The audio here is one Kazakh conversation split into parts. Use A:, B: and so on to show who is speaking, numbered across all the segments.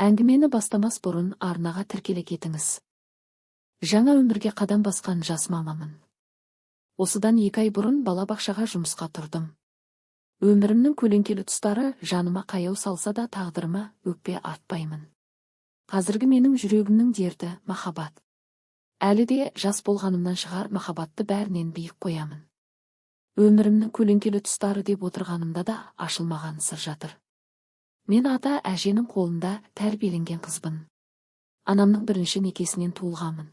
A: Әңгімені бастамас бұрын арнаға тіркеле кетіңіз. Жаңа өмірге қадам басқан жас мамамын. Осыдан 2 ай бұрын балабақшаға жұмысқа тұрдым. Өмірімнің көлеңкелі тұстары жаныма қаяу салса да тағдырыма өкпе артпаймын. Қазіргі менің жүрегімнің дерті махаббат. Әлі де жас болғанымнан шығар махаббатты бәрінен биік қоямын. Өмірімнің көлеңкелі тұстары деп отырғанымда да ашылмаған сыр жатыр. Мен ата әженің қолында тәрбиеленген қызбын. Анамның бірінші некесінен туылғанмын.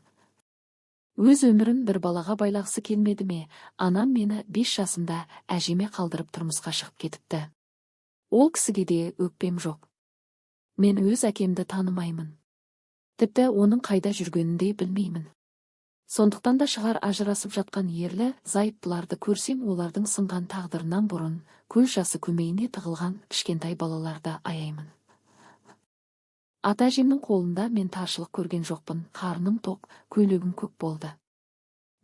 A: Өз өмірін бір балаға байлағысы келмеді ме, анам мені 5 жасымда әжеме қалдырып тұрмысқа шығып кетіпті. Ол кісіге де өкпем жоқ. Мен өз әкемді танымаймын. Тіпті оның қайда жүргенін де білмеймін. Сондықтан да шығар ажырасып жатқан ерлі зайыптыларды көрсем, олардың сынған тағдырынан бұрын көз жасы көмейіне тығылған кішкентай балаларды аяймын. Ата әжемнің қолында мен таршылық көрген жоқпын, қарным тоқ, көйлегім көк болды.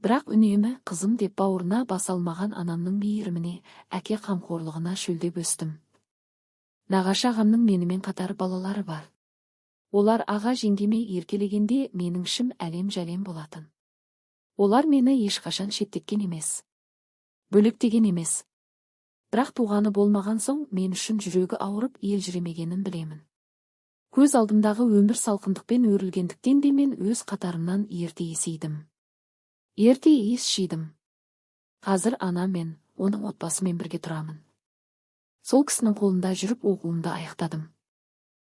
A: Бірақ үнемі қызым деп бауырына баса алмаған анамның мейіріміне, әке қамқорлығына шөлдеп өстім. Нағашы ағамның менімен қатар балалары бар. Олар аға жеңгеме еркелегенде менің ішім әлем-жәлем болатын. Олар мені ешқашан шеттеткен емес, бөлектеген емес. Бірақ туғаны болмаған соң мен үшін жүрегі ауырып елжіремегенін білемін. Көз алдымдағы өмір салқындықпен өрілгендіктен де мен өз қатарымнан ерте есейдім. Ерте ес жидым. Қазір анам мен оның отбасымен бірге тұрамын. Сол кісінің қолында жүріп оқуымды аяқтадым.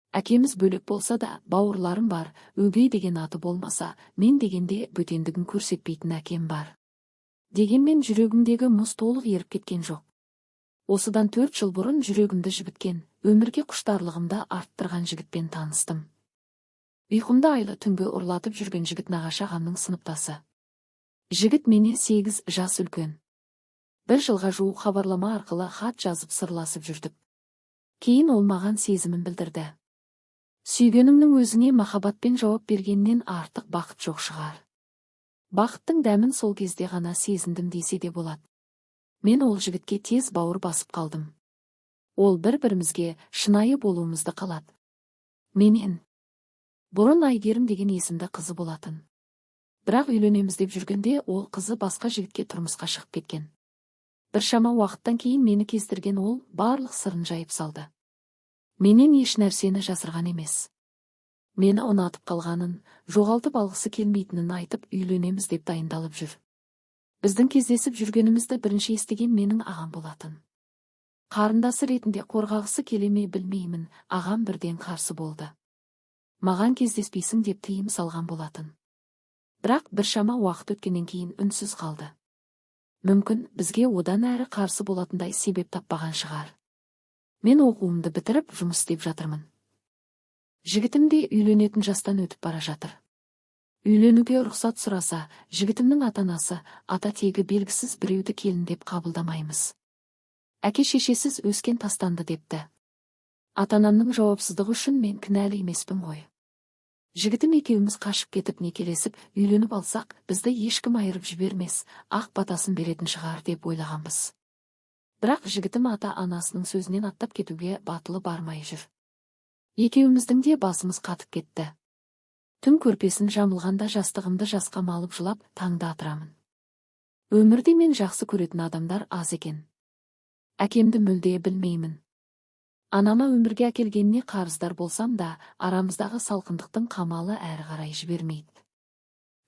A: Әкеміз бөлек болса да, бауырларым бар, өгей деген аты болмаса, мен дегенде бөтендігін көрсетпейтін әкем бар. Дегенмен жүрегімдегі мұз толық еріп кеткен жоқ. Осыдан 4 жыл бұрын жүрегімді жібіткен, өмірге құштарлығымды арттырған жігітпен таныстым. Ұйқымды айлы түнгі ұрлатып жүрген жігіт нағашы ағамның сыныптасы. Жігіт менен 8 жас үлкен. 1 жылға жуық хабарлама арқылы хат жазып сырласып жүрдік. Кейін ол маған сезімін білдірді. Сүйгеніңнің өзіңе махаббатпен жауап бергеннен артық бақыт жоқ шығар. Бақыттың дәмін сол кезде ғана сезіндім десе де болады. Мен ол жігітке тез бауыр басып қалдым. Ол бір-бірімізге шынайы болуымызды қалады. Менен бұрын Айгерім деген есімді қызы болатын. Бірақ үйленеміз деп жүргенде ол қызы басқа жігітке тұрмысқа шығып кеткен. Біршама уақыттан кейін мені кездірген ол барлық сырын жайып салды. Менен еш нәрсені жасырған емес. Мені ұнатып қалғанын, жоғалтып алғысы келмейтінін айтып үйленеміз деп дайындалып жүр. Біздің кездесіп жүргенімізді бірінші естіген менің ағам болатын. Қарындасы ретінде қорғағысы келе ме білмеймін, ағам бірден қарсы болды. Маған кездеспейсің деп тыйым салған болатын. Бірақ біршама уақыт өткеннен кейін үнсіз қалды. Мүмкін бізге одан әрі қарсы болатындай себеп таппаған шығар. Мен оқуымды бітіріп жұмыс істеп жатырмын. Жігітім де үйленетін жастан өтіп бара жатыр. Үйленуге рұқсат сұраса, жігітімнің ата-анасы, ата-тегі белгісіз біреуді келін деп қабылдамаймыз. Әке шешесіз өскен тастанды депті. Ата-анамның жауапсыздығы үшін мен кінәлі емеспін ғой. Жігітім екеуміз қашып кетіп некелесіп, үйленіп алсақ, бізді ешкім айырып жібермес, ақ батасын беретін шығар деп ойлағанбыз. Бірақ жігітім ата-анасының сөзінен аттап кетуге батылы бармай жүр. Екеуміздің де басымыз қатып кетті. Түн көрпесін жамылғанда жастығымды жасқа малып жылап, таңды атырамын. Өмірде мен жақсы көретін адамдар аз екен. Әкемді мүлде білмеймін. Анама өмірге әкелгеніне қарыздар болсам да, арамыздағы салқындықтың қамалы әрі қарай жібермейді.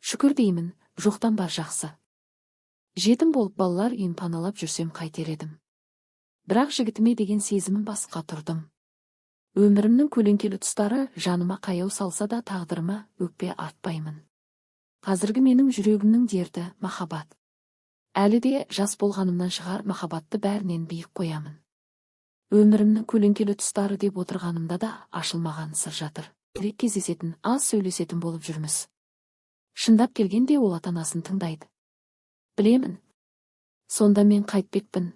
A: Шүкір деймін, жоқтан бар жақсы. Жетім болып балалар үйін паналап жүрсем қайтер едім. Бірақ жігітіме деген сезімін басқа тұрдым. Өмірімнің көлеңкелі тұстары жаныма қаяу салса да тағдырыма өкпе артпаймын. Қазіргі менің жүрегімнің дерті махаббат. Әлі де жас болғанымнан шығар махаббатты бәрінен биік қоямын. Өмірімнің көлеңкелі тұстары деп отырғанымда да ашылмаған сыр жатыр. Сирек кездесетін, аз сөйлесетін болып жүрміз. Шындап келгенде ол ата-анасын тыңдайды. Білемін. Сонда мен қайтпекпін.